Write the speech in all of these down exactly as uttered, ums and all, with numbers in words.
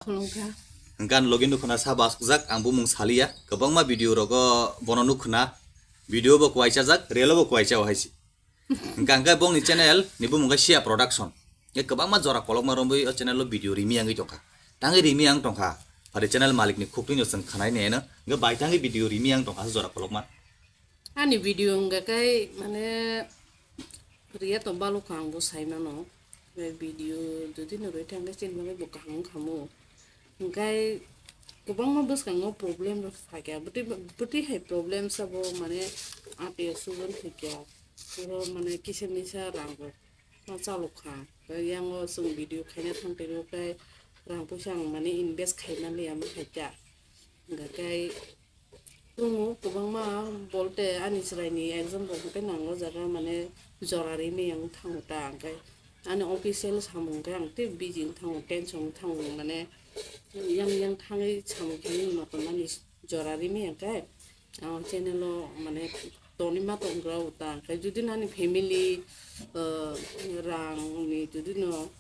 Khulumkha. Hwnkhe ani logi nukhuna sa baskjak, ang bumung saliya. Kwbangma video rogo bono nukhuna. Video bo kwaichajak, relo bo kwaicha o haisi. Hwnkhe hwnkhe bongni channel ni bumung khe Sia Production. Hwnkhe kwbangma jora kolokma romwi o channel o video rimi yangwi tongkha. Tangwi rimi yang tongkha. Phari channel malik ni khukni no chwng khanai neno. Hwnkhe bai tangwi video rimi yang tongkha jora kolokma. Ani video wngkha khe mane riya tong balukha ang bo sai mano. Video jodi no rwi thangkhe chini bagwi bo kaham wngkha mo. Hwnkhe kwbangma bwskango problem rok phaikha. Bwtwi, bwtwi hai problem sabo mane atio sujon phaikha. Oro mane kisa misa rang rok ma chalokha. Yango chwng video khaina thang twi rw khe rang puisa ang mane invest khaima liya ma khaikha. Hwnkhe Tongo kwbangma bolte ani chwraini exam rok hwnkhe nango jaga mane jora rimwi ang thango ta hwnkhe ani official samung khe ang tei busy wng thango, tension wng thango mane yang yang thangwi samung khe nini motom ani jora rimwi hwnkhe ang channel o mane tonwi ma tong rw ta hwnkhe jodi nani family rang ni jodi no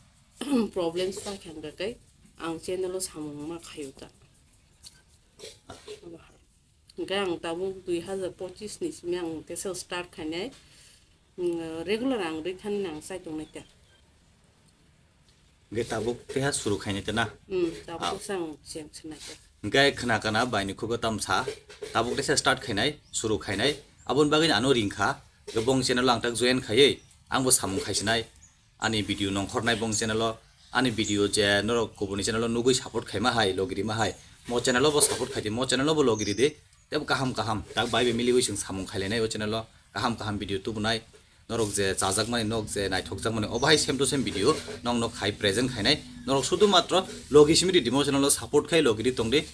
problems ta khe hwnkhe ang channel o samung ma khaio ta. Hwnkhe ang tabuk dui hazar pochis ni simi ang teisa start khainai, mm, regular ang rithani nang chai tongnai ta. Hwnkhe tabuk teha suru khainai ta na? Hmm, tabuk Ah. Teisa ang cheng sinai ta. Hwnkhe khna khna bai ni khugo tamsa, tabuk teisa start khainai, suru khainai, aboni bagwi ano ringkha, hwnkhe bong channel ang tak join khaiwi, ang bo samung khaisinai. Ani video nongkhornai bong channel o, ani video je norok kubuni channel o nugwi support khaima hai, logirima hai, mo channel o bo support khaidi, mo channel o bo logiri di, tebo kaham kaham tak bai bai miliwi chwng samung khailainai o channel o, kaham kaham video tubunai, norok je chajakmani, nok je naithokjakmani, obo hai same to same video nokno khai present khainai, norok sudu matro logi simi di, mo channel o support khai logiri tongdi,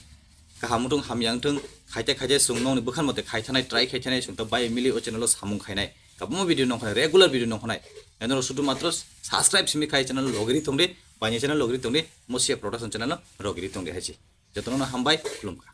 kaham wngthung hamya wngthung, khaite khaite chwng nokni bwkhan mote khaithanai, try khaithanai, chwng tak bai mili o channel o samung khainai. Kabangma video nongkhonai, regular video nongkhonai. Norok sudu matro subscribe simi khai channel logiri tongdi, baini channel logiri tongdi, Mosia Production channel logiri tongdi haisi. Jotono hambai, khulumkha.